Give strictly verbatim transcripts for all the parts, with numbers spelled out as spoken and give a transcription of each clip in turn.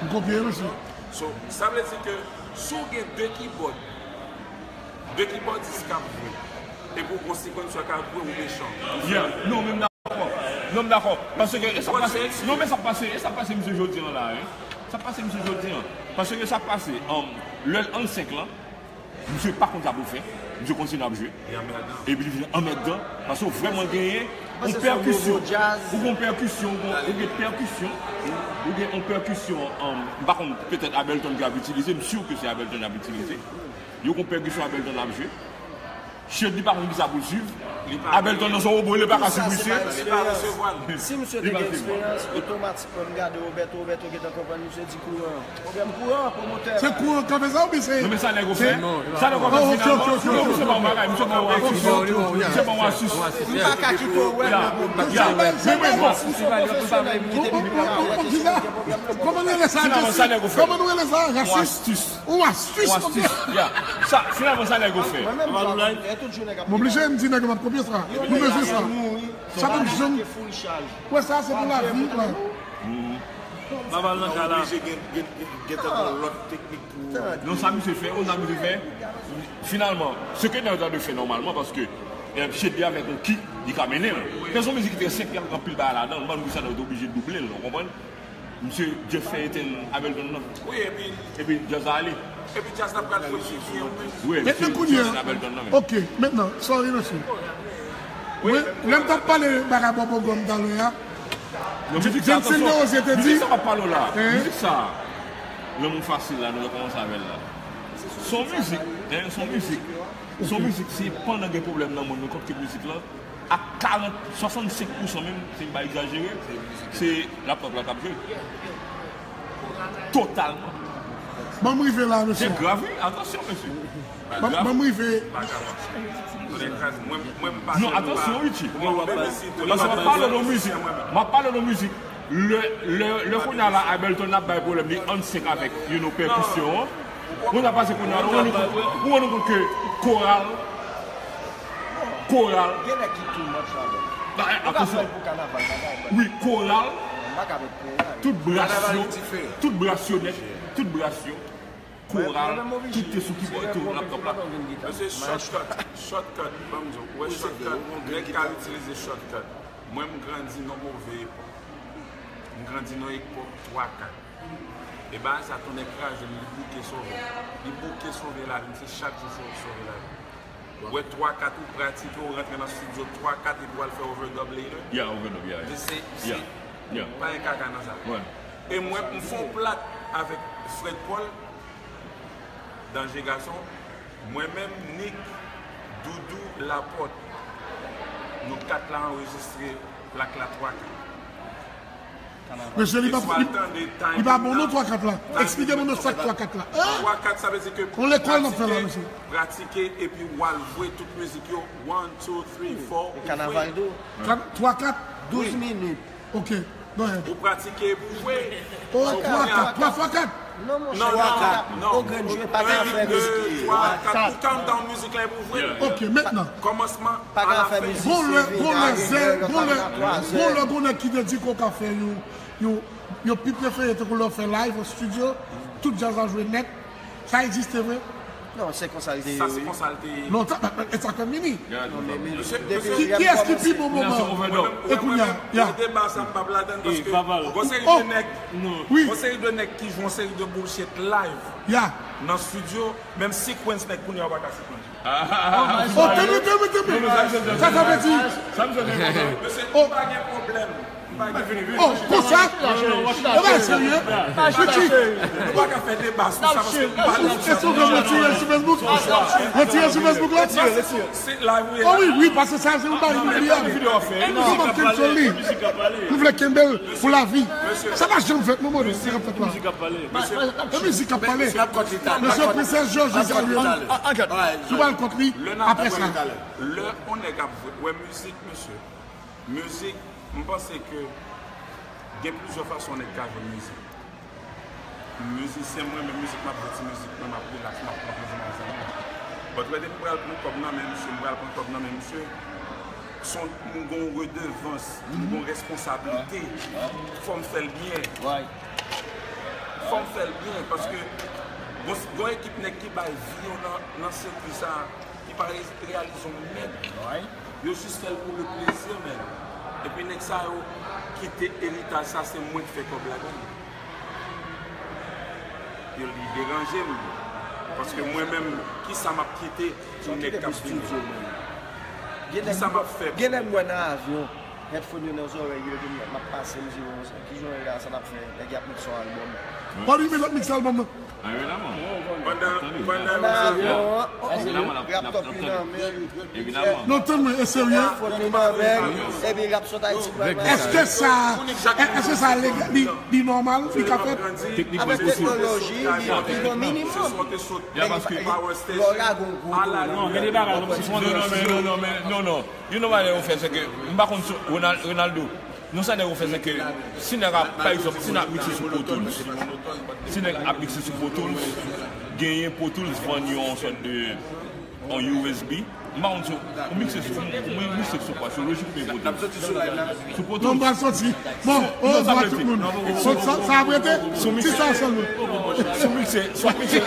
Kopye, mesye. So, sa vle di ke si w gen de kibòd, de kibòdis k ap jwe, epi w gon sekwansè k ap jwe, ou mechan. Yeah, non, men m dakò. Non, m dakò. Paske, e sa k pase, non, men sa k pase, e sa k pase, misye, jodi an la, hein. Sa k pase, misye, jodi an. Paske sa k pase, um, lè l an senk lan, Misye pa konn sa pou l fè. Misye kontinye ap jwe. Epi li vin anmèdan. Paske w vrèman genyen yon pèkisyon. Ou gen pèkisyon, ou gen pèkisyon. Ou gen yon pèkisyon, um, m pa konn, petèt Abelton ki ap itilize, m si ke se Abelton y ap itilize. Yo gen pèkisyon Abelton ap jwe. Shady pa konn kisa pou l swiv. Abelton nan se yon wobo, li pa ka swiv misye. Si misye te gen eksperyans, otomatikman m gade Roberto, Roberto gentan konprann misye di kouran. Pwoblèm kouran, pwomotè. Se kouran k ap fè sa oubyen se. Non, men sa nèg yo fè. Sa nèg yo fè finalman. Non, misye ba w bagay, misye ba w asis. Misye ba w asis. M pa ka kite w wè nan pwoblèm. Men, men, bon. Kòman w rele sa? Kòman w rele sa? Rasis? Yon astis. Yon astis, ok. Sa, finalman, sa nèg yo fè. M oblije m di nèg yo m ap kopye sa. Nou bezwen sa. Sa pa janm. Wè sa, se pou lavi, kwa. Babal nan ka la. Oblije gen, gen, gen, gen tankou lòt teknik pou. Non, sa misye fè, oh, sa misye fè. Finalman, se ke nèg yo ta dwe fè nòmalman, paske, eh, Shady avèk yon kick, li ka mennen l. Men se yon mizik ki trè senp, li avèk anpil bagay ladan l, bann bri sa yo te oblije double l, ou konprann? Misye Jeff fè etenn Abelton nan. Wi, epi. Epi djaz la ale. Epi djaz la pral fè jezi anpil. Wi, epi misye etenn Abelton nan, men. Ok, mentnan, sorry, mesye. Mwen, lè m t ap pale bagay bò pwogram talè a, Jensen Dewoze te di. Mizik sa m ap pale w la. Mizik sa. Lanmou fasil la, nou rekòmanse avè l la. Se yon mizik, hein, se yon mizik. Se yon mizik, se pandan gen pwoblèm nan monn, nenpòt ki mizik lan, a karant, swasannsenk pousan menm, si m pa egzajere, se laptòp la k ap jwe. Totalman. Ban m rive la, mesye. Se grav, wi. Atansyon, mesye. Ban m rive. Non, atansyon, Richie. Paske m ap pale de mizik. M ap pale de mizik. Lè, lè, lè kounye a la, Abelton ap bay pwoblèm, li an senk avèk, you know, pèkisyon an. Kounye a pase kounye a, ou rann ou kont, ou rann ou kont ke koral, koral. Gen nèg ki too much ladan. Atansyon. Wi, koral. Tout bras yo, tout bras yo nèt, tout bras yo. Koral, tout te sou kibòd, tout laptòp la. Mesye, shortcut, shortcut, ban m di w, ou wè shortcut, nèg ka itilize shortcut. Mwen, m grandi nan move epòk. M grandi nan epòk twa kat. E bagay sa tounen kraze m, li bouke sove m. Li bouke sove lavi m, se chak jou sove, sove lavi m. Ou wè twa kat ou pratike, ou rantre nan studio twa kat epi w al fè overdub later. Yeah, overdub, yeah. Se, se, yeah, pa gen kaka nan sa. E mwen, m fè yon plat avèk Fred Paul, Danje Gason, mwen menm, Nick, Doudou, Laporte, nou kat la anrejistre plak la twa kat. Mesye, li pa, li, li pa bon non twa kat la. Eksplike moun yo sa k twa kat la. Hein? Twa kat, sa vle di ke yon lekòl n ap fè la, mesye. Pratike epi w al jwe tout mizik yo. One, two, three, four. Kanaval tou. Twa kat. Douz minit. Ok. Go ahead. Ou pratike epi w jwe. Oh, twa kat. Twa fwa kat. Non, monchè, twa kat. Ou grenn jwe, pa ka fè mizik. Twa kat. Ou count down mizik la epi w jwe. Ok, mentnan. Kòmansman. Pa ka fè mizik. Gon lè, gon lè, gon lè, gon lè, gon nèg ki te di ke w ka fè yon, yon, yon pi prefere tankou lè w fè live an studio, tout djaz la jwe nèt. Sa egziste vre? Non, se konsa l te ye. Sa se konsa l te ye. Non, sa, e sa k fè m vini. Kiyès ki pi bon moman? E kounye a, ya. Deba sa m p ap ladann paske gon seri de nèg, gon seri de nèg ki jwe yon seri de bullshit live nan studio, menm sequence nèg kounye a ou pa ka sequence. Oh, tande, tande, tande. Sa, sa vle di. Mesye, nou pa gen pwoblèm. Oh, konsa? E pa serye? Richie. Nou pa ka fè deba sou sa paske nou pa nan. Èske w vle retire l sou Facebook? Retire l sou Facebook la? Se live wi. Oh wi, wi, paske sa se yon bagay inoubliyab. Nou pa cancel li. Nou vle kenbe l pou lavi. Sa pa janm fèt non, mwen, sa k ap fèt la. E mizik k ap pale. Mesye Princess Georges Jezi a li. Nou pral kont li apre sa. Lè yon nèg ap jwe, wè mizik, mesye. Mizik, m panse ke gen plizyè fason nèg ka jwenn mizik. Mizisyen mwen, menm mizik m ap jwe, ti mizik mwen, m ap rilaks, m ap pran plezi nan mizik mwen. But wè depi m pral pran kòb nan men misye, m pral pran kòb nan men misye, se yon, m gon redevans, m gon responsablite, fò m fè l byen. Fè l byen, paske gon, gon ekip nèg ki bay vi yo nan, nan sirkwi sa, ki pa re-, reyalize yon mèd. Yo jis fè l pou le plezi, men. Epi nèg sa yo kite eritaj sa, se mwen ki fè kòb ladan l. Yo li deranje m. Paske mwen menm, kisa m ap kite yon nèg k ap vini? Kisa m ap fè? Gen lè m wè nan avyon, headphone yo nan zòrèy yo, epi m ap pase, m di, "Bon, kijan yo la, sa n ap fè?" Nèg y ap met son albòm. Bon, li met l ap mikse albòm nan. Pandan, pandan nan avyon an, oh, oh, rap top li nan men. Non, tann mwen, e serye? Fòt li nan men, epi rap sot Ayiti pral mache. Èske sa, èske sa lè, li, li nòmal, li ka fèt? Avèk teknoloji, li, li gon minimòm. Lè w lage yon gwo do la. Non, gen de bagay kòmsi fò. Non, non, men, non, non, men, non, non. Yon nòmal lè yo fè, se ke, m pa konn si Ronal-, Ronaldo. Non, sa nèg yo fè, se ke si nèg ap, pa egzanp, si n ap mikse sou Pro Tools, si nèg ap mikse sou Pro Tools, genyen Pro Tools vann yon sòt de, yon U S B. M pa konn si ou mikse sou, ou mikse sou kwa, sou lojik mwen vote. Sou Pro Tools. Non, m pral soti. Bon, o, bwa tout moun. Sa, sa ap rete? Ti sa sèlman. Si w mikse, swa mikse,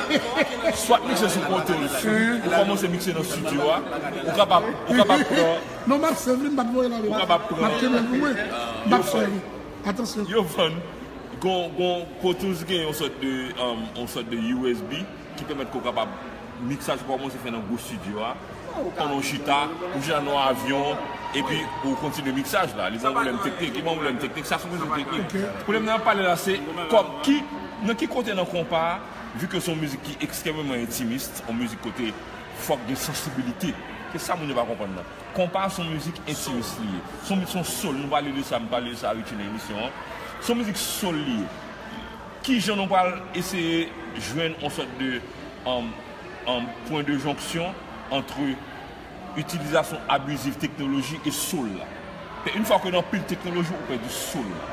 swa mikse sou Pro Tools, ou kòmanse mikse nan estidyo a, ou kapab, ou kapab pran Non, m ap sèvi, m p ap voye l ale. Ou kapab pran. M ap kenbe l pou mwen. M ap sèvi. Atansyon. Yo vann. Gon, gon, Pro Tools gen yon sòt de, um, yon sòt de U S B ki pèmèt ke w kapab miksaj ou kòmanse fè nan gwo estidyo a. Pandan w chita, ou chita nan yon avyon, epi ou kontinye miksaj la. Li pa yon pwoblèm teknik, li pa yon pwoblèm teknik, sa se yon rezon teknik. Pwoblèm nan ap pale la, se kòm ki, nan ki kote nan konpa a, vi ke se yon mizik ki ekstrèmeman entimis, yon mizik kote fòk gen sansibilite. Se sa moun yo pa konprann nan. Konpa se yon mizik entimis li ye. Se yon, se yon soul, nou pale de sa, m pale de sa Richie nan emisyon an. Se yon mizik soul li ye. Kijan nou pral eseye jwenn yon sòt de, um, um, pwen de jonksyon ant itilizasyon abiziv teknoloji e soul la? E yon fwa ke nan pil teknoloji, ou pèdi soul la.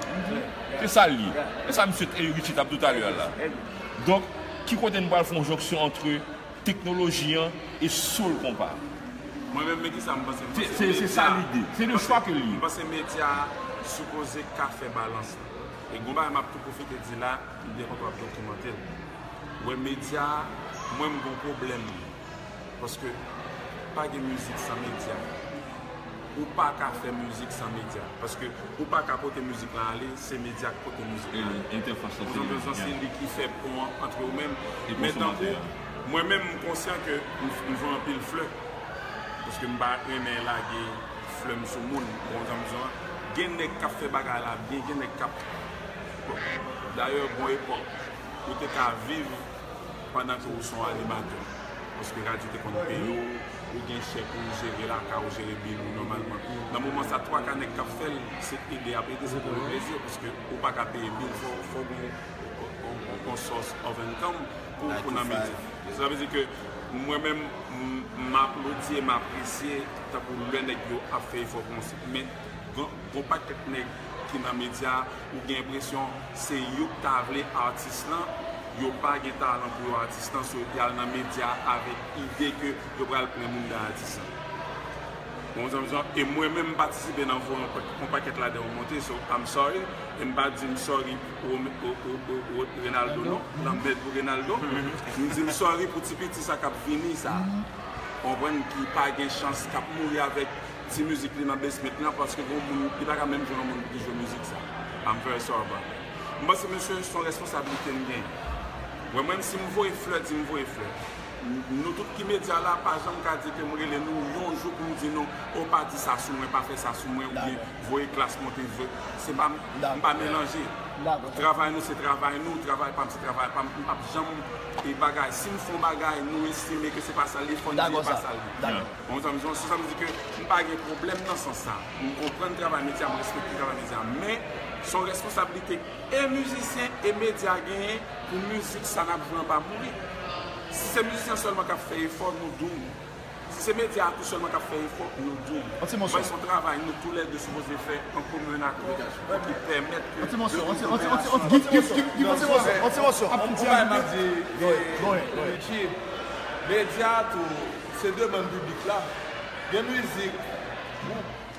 Se sa l ye. E sa misye Richie t ap di w talè a la. Donk, ki kote nou pral fè yon jonksyon ant teknoloji an e soul konpa. Mwen menm, men kisa m panse? M panse se, se sa medya, lide. Se de chwa ke l ye. M panse medya a sipoze ka fè balans lan. E gon bagay m ap tou pwofite di la, m te kontan ap dokimante l. Wè medya a, mwen m gon pwoblèm. Paske pa gen mizik san medya. Ou pa ka fè mizik san medya. Paske ou pa ka pote mizik lan ale, se medya k pote mizik lan ale. Entèfas lan se li. Konsa, se li ki fè pon an ant ou menm. Men tankou, mwen menm, m konsyan ke m, m vann anpil flè. Paske m pa renmen lage flè m sou moun. Konsa, gen nèg k ap fè bagay la byen, gen nèg k ap, bon, dayè, gon epòk, ou te ka viv pandan ke ou se yon animatè. Paske radyo te konn peye w, ou gen chèk ou, jere lakay ou, jere bil ou nòmalman. Nan moman sa, twa ka nèg k ap fè l, se ede y ap ede, se pou le plezi, paske ou pa ka peye bil, fò, fò gen yon, yon, yon source of income pou, pou nan medya. Sa vle di ke mwen menm, m, m aplodi e m apresye tankou lè nèg yo ap fè efò konsa. Men, gon, gon pakèt nèg ki nan medya, ou gen enpresyon se yo k ta vle atis lan, yo pa gen talan pou yo atis lan, so y al nan medya avèk ide ke yo pral pran moun nan atis lan. Bon, zanmi, zanmi, e mwen menm m patisipe nan voye yon pak-, yon pakèt ladan yo monte, so I'm sorry, e m pa di m sorry pou Rom-, o, o, o, o, Renaldo, non, lanmèd pou Renaldo. M di m sorry pou ti piti sa k ap vini sa. Konprann, ki pa gen chans, k ap mouri avèk ti mizik li nan basement lan, paske gon moun, li pa ka menm jwenn yon moun pou ki jwe mizik sa. I'm very sorry about that. M panse misye se yon responsablite m gen. Wè, mwen, si m voye flè, di m voye flè. N-, nou tout ki medya la, pa janm ka di ke m rele nou yon jou pou m di nou, o, pa di sa sou mwen, pa fè sa sou mwen, oubyen voye klas monte, voye, se pa, m pa melanje. Travay nou se travay nou, travay pa m se travay pa m. M p ap janm, e, bagay, si m fè yon bagay, nou estime ke se pa sa l ye, fò n di pa sa l ye. Bon, sa vle di, sa vle di ke m pa gen pwoblèm nan sans sa. M konprann travay medya, m respekte travay medya. Men, se yon responsablite e mizisyen e medya genyen pou mizik sa n ap jwe an pa mouri. Si se mizisyen sèlman k ap fè efò, nou down. Si se medya a tou sèlman k ap fè efò, nou down. Yon ti mòso. Men se yon travay nou toulède sipoze fè an komen akò pou ki pèmèt ke... Yon ti mòso, yon ti, yon ti, yon ti, yon ti mòso, yon ti mòso. Yon ti bagay m ap di, Richie, medya a tou, se demann piblik la. Gen mizik, ou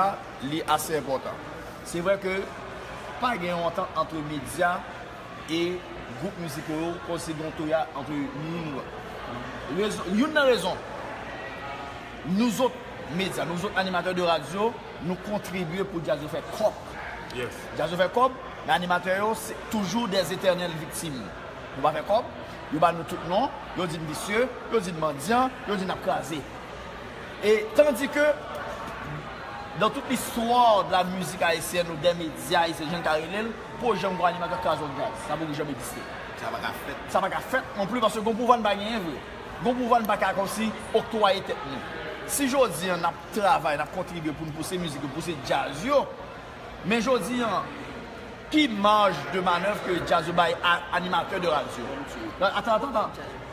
sa, li ase enpòtan. Se vre ke pa gen yon antant ant medya e gwoup mizikal yo, kòmsi gen yon touyad ant youn. Rezon, youn nan rezon, nou zòt medya, nou zòt animatè de radyo, nou kontribye pou djaz yo fè kòb. Djaz yo fè kòb, men animatè yo se toujou des éternelles victimes. Nou pa fè kòb, yo ba nou tout non, yo di n visye, yo di n mandyan, yo di n ap kraze. E tandis que dans toute l'histoire de la musique haïtienne ou des médias haïtiens, jan n ka rele l, poko janm gen yon animatè k kraze yon djaz. Sa poko janm egziste. Sa pa ka fèt. Sa pa ka fèt non plis, paske gon pouvwa n pa genyen vre. Gon pouvwa n pa ka kòmsi oktwaye tèt nou. Si jodi a n ap travay, n ap kontribye pou n pouse mizik yo, pouse djaz yo, men jodi a, ki maj de manèv ke djaz yo bay a animatè de radyo? Atan, atan, atan.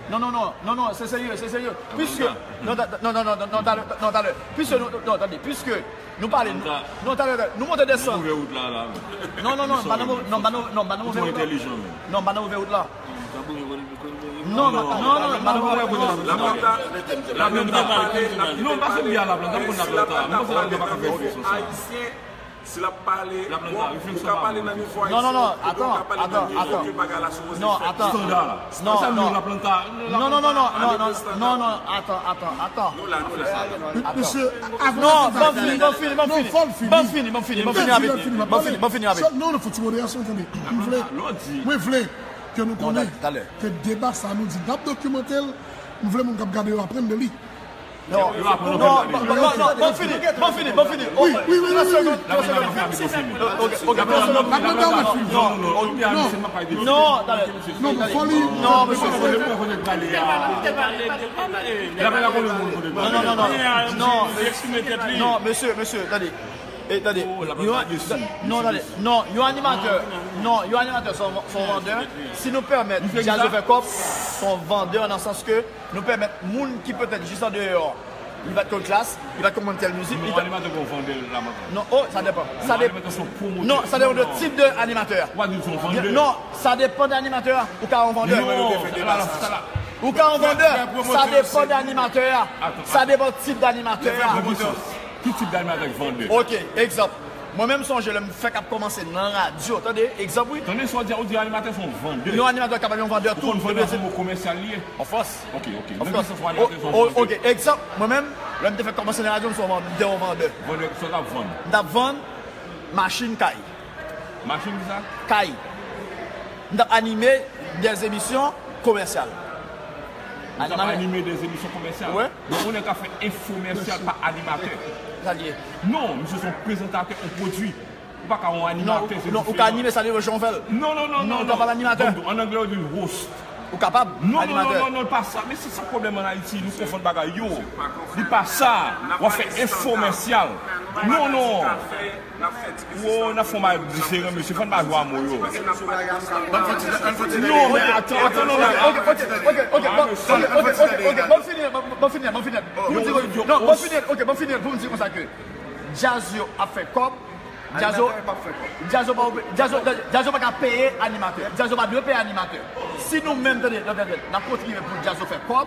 Non, non, non, non, non, se serye, se serye. Piske, non, ta- non, non, non, non, non, talè, non, talè. Piske nou, non, tande, piske nou pale, non, talè, nou monte desann. Move wout la, la. Non, non, non, pa nan move, non, pa nan, non, pa nan move wout la. Non, pa nan move wout la. Non, non, non, non, pa nan move wout la. La planta, la planta pale, non, pa se byen la planta, m konn la planta. M panse la planta pa ka fè fè sou sa. Si l ap pale, bon, ou ka pale nan nivo ayisyen, non, non, non, atan, atan, atan. Non, atan. Standa. Non, non, non, non, non, non, non, atan, atan, atan. Nou la, nou la. Mesye, avan non, ban m fini, ban m fini, ban m fini. Ban m fini, ban m fini, ban m fini avèk li. Ban m fini, ban m fini avèk li. Non, non, fò ti moderasyon, tande. M vle, mwen vle ke nou konnen ke deba sa nou di n ap dokimante l, m vle moun k ap gade yo aprann de li. Non, non, non, non, non, ban m fini, ban m fini, ban m fini. Wi, wi, wi, wi, wi. Trant segonn, trant segonn. Ok, ok, trant segonn. Non, non, non, non, talè. Non, fò li. Non, mesye. Non, non, non, non. Non, mesye, mesye, tande. E, tande. Non, tande. Non, yon animatè, non, yon animatè se yon, se yon vandè. Si nou pèmèt djaz yo fè kòb, se yon vandè nan sans ke nou pèmèt moun ki petèt jis andeyò, li pa t konn klas, li pa t konn tèl mizik, li pa t... Non, animatè pa yon vandè la, mwen. Non, oh, sa depann. Sa depann. Non, sa depann de tip de animatè. Ou pa di l se yon vandè. Non, sa depann de animatè a. Ou ka yon vandè. Non, sa la, sa la. Ou ka yon vandè. Sa depann de animatè a. Sa depann tip de animatè a. Ki tip de animatè k vandè? Ok, egzanp. Mwen menm sonje lè m fèk ap kòmanse nan radyo, tande, egzanp wi. Tande sa w di a, ou di animatè se yon vandè. Yon animatè kapab yon vandè tou. Ou konn vandè se mo komèsyal li ye? Of course. Ok, ok. Nan ki sans ou animatè se yon vandè? Ok, egzanp, mwen menm, lè m te fèk kòmanse nan radyo, m se yon vandè, m te yon vandè. Vandè, sa w t ap vann? M t ap vann machin kay. Machin ki sa? Kay. M t ap anime des émissions commerciales. Ou t ap anime des émissions commerciales? Wi. Donk, yon nèg k ap fè enfomèsyal pa animatè. Sa l ye? Non, misye se yon prezantatè, yon pwodui. Ou pa ka yon animatè, se diferan. Non, ou ka anime sa devan jan w fè l. Non, non, non, non, non. Non, ou kapab animatè. An anglè, yo di host. Ou kapab animatè. Non, non, non, non, non, pa sa. Men se sa pwoblèm ann Ayiti, nou konfonn bagay yo. Li pa sa. W ap fè enfomèsyal. Non, non. Wow, n ap fè yon bagay diferan, mesye. Fò n pa jwe a mo yo. Non, men atan, atan, non, non. Ok, ok, ok, ok, ok, bon, ok, ok, ok, ok, ban m fini, ban m fini, ban m fini. Pou m di, non, ban m fini, ok, ban m fini pou m di konsa ke djaz yo ap fè kòb, djaz yo, djaz yo pa, djaz yo, djaz yo pa ka peye animatè, djaz yo pa dwe peye animatè. Si nou menm, tande, tande, tande, n ap kontribye pou djaz yo fè kòb,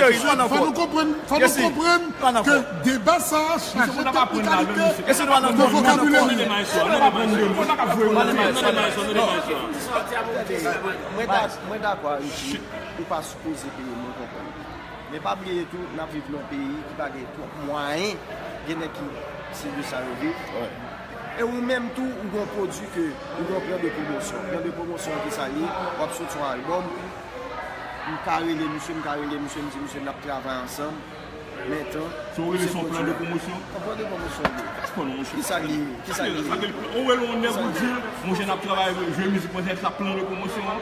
cheri, nou ann kò. Fò nou konprann, fò nou konprann ke deba sa a chaje tèp de kalite de vokabilè. Mwen dak-, mwen dakò a Richie, ou pa sipoze peye, mwen konprann. Men pa bliye tou, n ap viv nan yon peyi ki pa gen twòp mwayen, gen nèg ki se de sa yo viv. E ou menm tou, ou gen yon pwodui ke, ou gen yon plan de pwomosyon. Plan de pwomosyon an ki sa l ye, w ap soti yon albòm, m ka rele misye, m ka rele misye, m di misye n ap travay ansanm, men tan. Se w rele se yon plan de pwomosyon? Yon plan de pwomosyon li ye. Kisa l ye? Kisa l ye? Ou rele yon nèg ou di l, monchè n ap travay, jwe mizik, monchè, sa plan de pwomosyon an?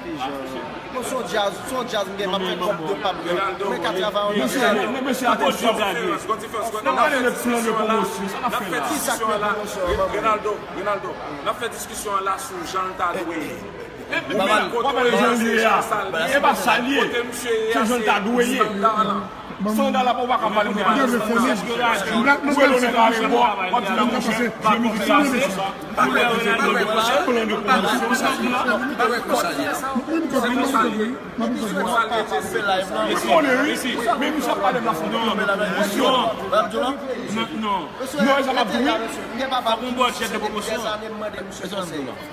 Bon, se yon djaz, se yon djaz m gen, m ap fè kòb, dòk pa m gen. Mwen ka travay ann anglè. Mesye, mesye, atansyon. N ap pale de plan de pwomosyon, sa n ap fè la? Kisa k plan pwomosyon an, manman? Renaldo, Renaldo, n ap fè diskisyon an la sou jan l ta dwe ye. Ou menm, kote w ye a, se jan sa l ye. E pa sa l ye. Kote misye ye a, se jan l ta dwe ye. Sandal la, ou pa ka pale de bagay. Ou wè l nan kare bò, w ap di, monchè, jwe mizik sa, se plan de pwomosyon, sa ki la. Se konsa l ye. Men misye ap pale nan fon de plan de pwomosyon. Non, non. Non, e sa m ap di, wi. Fòk yon bòdjè de pwomosyon.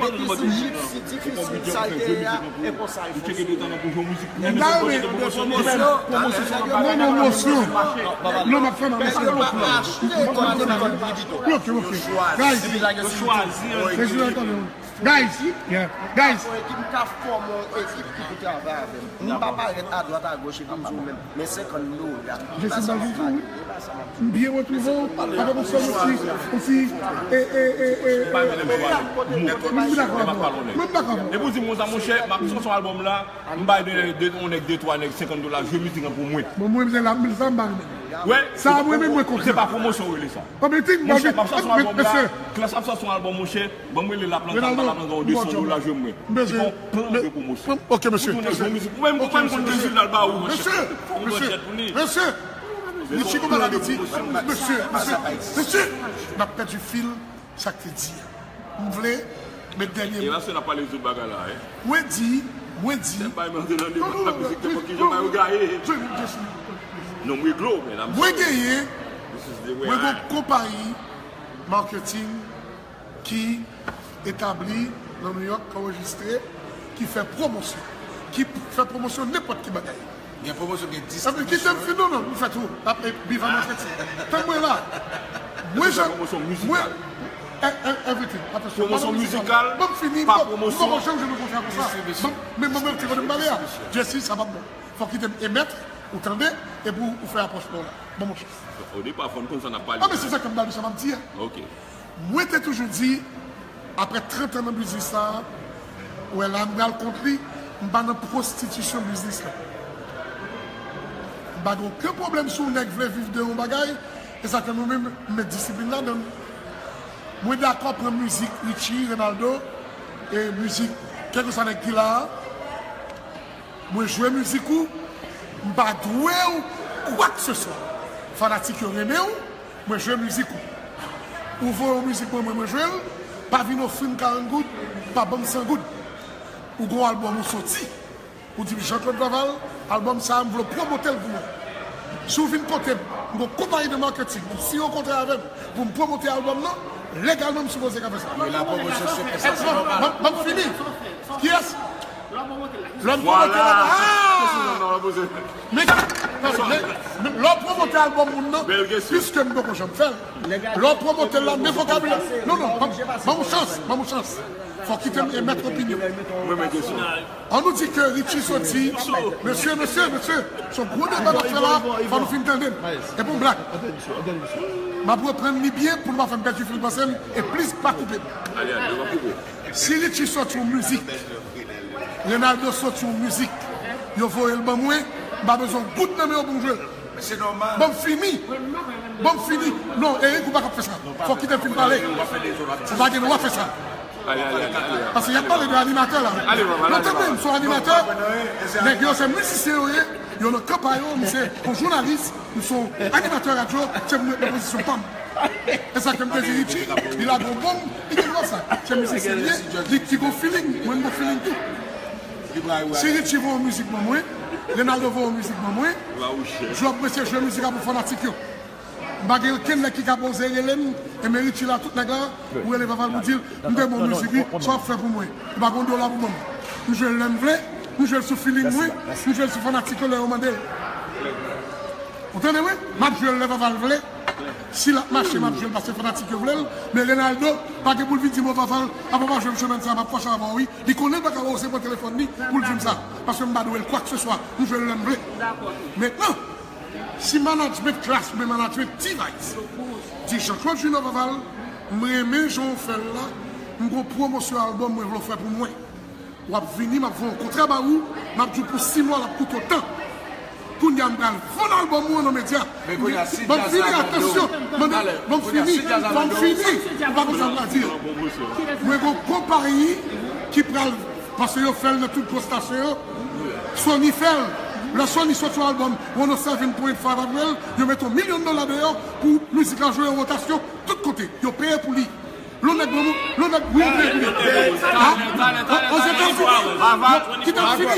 Depi si difisil sa l te ye a, e konsa l fè. Ou tcheke de tan pou jwe mizik. Nèg la, men, pwomosyon, pwomosyon, non, non, pwomosyon. Non, m ap fè nan mesye. Ok, ok. Guys, yo chwazi. Guys, yeah, guys. Yon ekip, m ka fòme yon ekip ki pou travay avè m. M pa parèt adwat agoch epi m di w menm, men senkant dola. Jesi m pa vin tou, wi. M byen retwouve w. Avèk yon sèl ti, yon ti, e, e, e, e, e, m dakò avè w. M dakò avè w. Epi w di m konsa, monchè, m ap sòti yon albòm la, m bay de, de, yon nèg de twa nèg senkant dola, jwe mizik an pou mwen. Bon, mwen, se la, sa m pa renmen. Wè, sa mwen menm, mwen kontan. Se pa pwomosyon w rele sa. Monchè, m ap sòti yon albòm la, Klass ap sòti yon albòm, monchè, ban m rele Laplanta, ban Laplanta yon de san dola, jwe mwen. Se yon plan de pwomosyon. Ok, mesye. Ou tounen jwe mizik. Ou menm, ou pa menm konn Brezil la, l ba ou, monchè. Fòk yon bòdjè pou li. Mesye, Richie konn pale Ayiti. Mesye, mesye, mesye, n ap pèdi fil sa k te di a. M vle met dènye mo. E la, se n ap pale de tout bagay la, wi. Mwen di, mwen di. Tèm bay mande nan deba mizik, tèm ki jan bay ou gaye. Non, m regle w, men la, m genyen, mwen gen yon konpayi marketing ki etabli nan New York, ki anrejistre, ki fè pwomosyon, ki p-, fè pwomosyon nenpòt ki bagay. Gen pwomosyon, gen distribisyon. Kite m fin, non, non, m fè tou. Ap, e, bivan nan feti. Tann mwen la. Mwen, jan, mwen, e, e, everything. Atansyon, pwomosyon mizikal, pa pwomosyon. M poko janm jwenn yon kontra konsa. Distribisyon. Ban m, men mwen menm, se kote m pale a. Jesi, sa p ap bon. Fò kite m emèt, ou tande, epi ou fè apwòch pa w la. Ban m yon chans. O depa, fò n konn sa n ap pale. A, men se sa k ap ba nou sa m ap di a. Ok. Mwen te toujou di, apre trant an nan biznis sa a, ou wè la, m pral kont li, m pa nan pwostitisyon biznis la. M pa gen okenn pwoblèm si yon nèg vle viv de yon bagay, e sa fè mwen menm, m met disiplin ladan l. Mwen dakò pran mizik Richie, Renaldo, e mizik, kèlkeswa nèg ki la a, mwen jwe mizik ou, m pa dwe w kwakseswa. Fanatik yo renmen w, mwen jwe mizik ou. Ou voye yon mizik ban mwen, mwen jwe l, pa vin ofri m karant goud, pa ban m san goud. Ou gen yon albòm ou soti, ou di m, Jean Claude Laval, albòm sa a, m vle w pwomote l pou mwen. Si w vin kote m, m gen yon konpayi de marketing, ou siyen yon kontra avè m pou m pwomote albòm nan, legalman m sipoze ka fè sa. Men la pwomosyon se konsa, se nòmal. Ban m fini. Kiyès? Lè w pwomote l la. Ah! Men, men, men, lè w pwomote albòm moun nan, piske m poko janm fè l. Lè w pwomote l la, men vokabilè. Non, non, ban m, ban m chans, ban m chans. Fò kite m emèt opinyon. Mwen, men kesyon. An nou di ke Richie soti. Mesye, mesye, mesye. Se yon gwo deba n ap fè la. Fò nou fin tande m. E bon blag. M ap reprann li byen pou nou pa fè m pèdi fil panse m. E plis pa koupe m. Ale, ale, nou pa koupe. Si Richie soti yon mizik, Renaldo soti yon mizik, yo voye l ban mwen, M pa bezwen yon goud nan men yo pou m jwe. Men se nòmal. Ban m fini. Ban m fini. Non, Eric, ou pa ka fè sa. Fòk kite m fin pale. Ou pa gen dwa fè sa. Paske y ap pale de animatè la. Non, tande, m se yon animatè. Nèg yo se mizisyen yo ye. Yo nan kan pa yo, m se yon jounalis, m se yon animatè radyo, se pou m ret nan pozisyon pa m. E sa ke m te di Richie, li lage yon bonm, li gen dwa sa. Se mizisyen li ye, li ki gon feeling, mwen m gon feeling tou. Si Richie voye yon mizik ban mwen, Renaldo voye yon mizik ban mwen, Job, mesye, jwe mizik la pou fanatik yo. M pa gen okenn nèg ki ka poze rele m, e men Richie la, tout nèg la, ou rele Vaval pou di l, m te bon mizik, wi, sa w ap fè pou mwen. Ou pa gon dola pou ban m. M jwe l lè m vle, m jwe l sou feeling mwen, m jwe l sou fanatik yo lè yo mande l. Ou tande, wi? M ap jwe l lè Vaval vle. Si l ap mache, m ap jwe l paske fanatik yo vle l. Men Renaldo, pa gen pou l vin di m, "O Vaval, apa w pa jwe m semèn sa a, m ap fòse avè w, wi." Li konnen l pa ka oze pran telefòn li pou l di m sa. Paske m pa dwe l kwakseswa. M jwe l lè m vle. Mentnan, si management Klass oubyen management T-Vice di Jean Claude Junior Vaval, m renmen jan w fè l la, m gon pwomosyon albòm mwen vle w fè pou mwen. W ap vini, m ap voye yon kontra ba ou, m ap di w pou sis mwa l ap koute w tan. Kounye a m pral vann albòm ou an nan medya. Ban m fini, atansyon. Ban m fini. Ban m fini. Ou pa konn sa m pral di. Mwen gon konpayi ki pral, paske yo fè l nan tout gwo stasyon yo. Sony fè l. Lè Sony soti yon albòm, one oh seven point five apre l, yo mete yon milyon dola deyò pou mizik la jwe yon wotasyon tout kote. Yo peye pou li. Lè yon nèg ban m, lè yon nèg, wi, wi, wi. Ha? Ozetazini, kite m fini.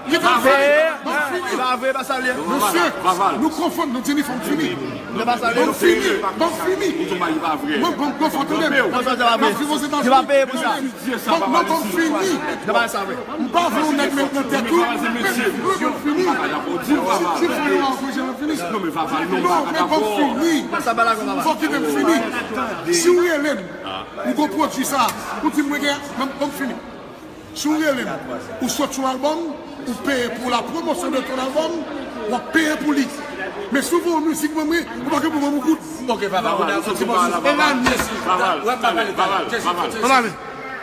Kite m fini. Ban m fini. Mesye, nou konfonn, nou di ni fò m fini. Ban m fini. Ban m fini. Mwen, ban m, ban m fò tande m. M ap viv Ozetazini. Ban m, ban m fini. M pa vle yon nèg met nan tèt ou. Ban m fini. Ban m fini. Fò kite m fini. Si w rele m, ou gon pwodui sa, ou di m mwen gen, ban m, ban m fini. Si w rele m, ou sot yon albòm, ou peye pou la promotion de ton album, w ap peye pou li. Men si w voye yon mizik ban mwen, ou pa gen pou ban m yon goud. Ok, Vaval, ou soti bò sou. E la, Jesse, w ap pa pale, Vaval, Jesse, Vaval.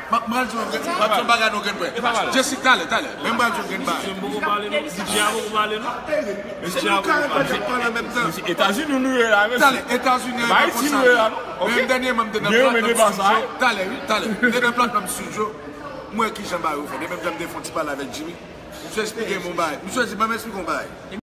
M ap pral di w yon grenn, m ap di w yon bagay nan yon grenn pwen. Jesse, talè, talè. Men m pral di w yon grenn bagay. Mesye, m poko pale non. D J a poko pale non. Mesye, nou ka ret pale an menm tan. Etazini nou ye la, mesye. Talè, Etazini an pa konsa. Men dènyèman, m te nan Platinum Studio. Talè, wi, talè. M te nan Platinum Studio. M wè kijan bagay yo fè. Demen m te fè yon ti pale avèk Jimmy. Misye eksplike m yon bagay. Misye di, ban m eksplike w yon bagay.